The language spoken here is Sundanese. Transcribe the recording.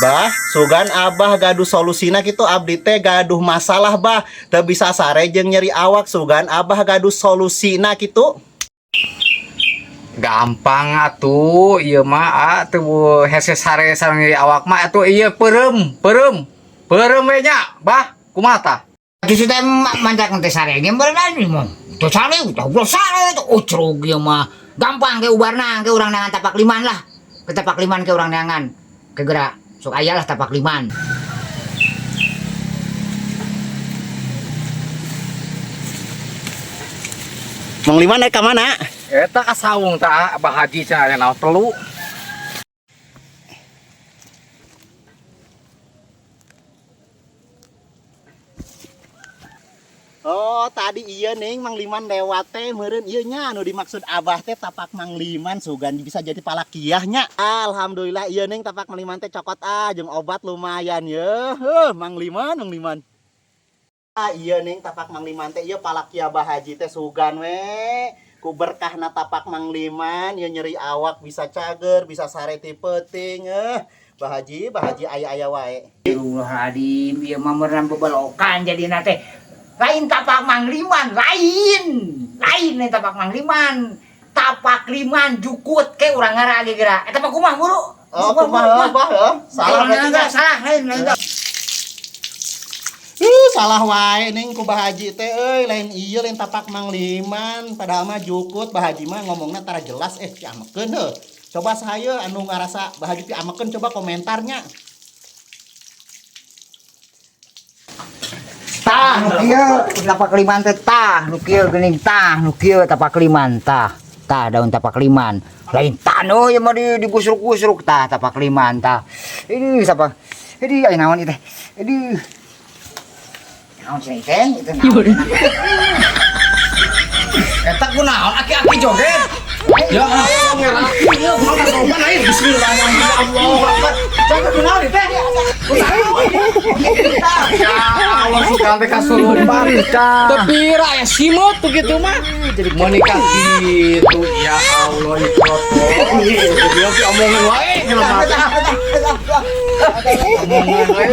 Bah, sugan abah gaduh solusina kitu, abdi teh gaduh masalah, bah. Teu bisa sare jeung nyeri awak, sugan abah gaduh solusina kitu. Gampang atuh ieu mah, ah, teu hese sare sareng nyeri awak mah atuh ieu peureum, peureum. Peureum we nya, bah. Kumaha tah? Justru teh mantak teh sare ge berenang mah. Teu sare, teu ulah sare teh ucrug ieu mah. Gampang ke ubarna ke urang neangan tapak liman lah. Ke tapak liman ke urang neangan. Ke geura sok aya lah tapak liman. Mang Liman naik ka mana? Eta ka saung tah, Abah Haji cenah aya naon perlu. Oh, tadi iya nih Mang Liman lewat teh meureun ieu nya anu dimaksud abah teh tapak Mang Liman, sugan bisa jadi palakiah nya. Alhamdulillah iya ning tapak Mang Liman teh cokot ah jeung obat lumayan ye. Heuh, Mang Liman, Mang Liman. Ah iya ning tapak Mang Liman teh ieu palakiah Abah Haji teh, sugan we ku berkahna tapak Mang Liman ieu nyeri awak bisa cager, bisa sare ti peuting. Eh, Bah Haji, Bah Haji aya-aya wae. Astagfirullahaladzim, ieu mah meureun bebelokan jadina teh. Lain tapak Mang Liman, lain. Lain nih tapak Mang Liman. Tapak liman jukut ke urang ngara ge geura. Eta mah kumaha muru? Oh, kumaha bah heuh? Salah berarti nya. Salah, lain lain. Salah wae ning ku Bah Haji teh euy, lain ieu, lain tapak Mang Liman, padahal mah jukut. Bah Haji mah ngomongna tara jelas, eh piamekeun heuh. Coba saya anu ngarasa Bah Haji piamekeun, coba komentarnya. Tah, nu kieu tapak liman teh tah, nu kieu geuning tah, nu kieu tapak liman tah. Tah daun tapak liman. Lain tanoh ieu mah di digusruk-gusruk tah tapak liman tah. Ini siapa? Ini aya naon ieu teh? Ini naon cenah teh? Itu naon? Eta kunaon aki-aki joget? Ya Allah, ngerah. Ieu kumaha kasopan lain. Bismillahirrahmanirrahim. Allahu Akbar. Coba kunaon ieu teh? Kunaon? Ya Allah, sugan teh kasurupan. Teu pira aya simut tuh gitu mah. Mau nikah gitu. Ya Allah, itu. Dia omongan wae jelema teh. Omongan wae.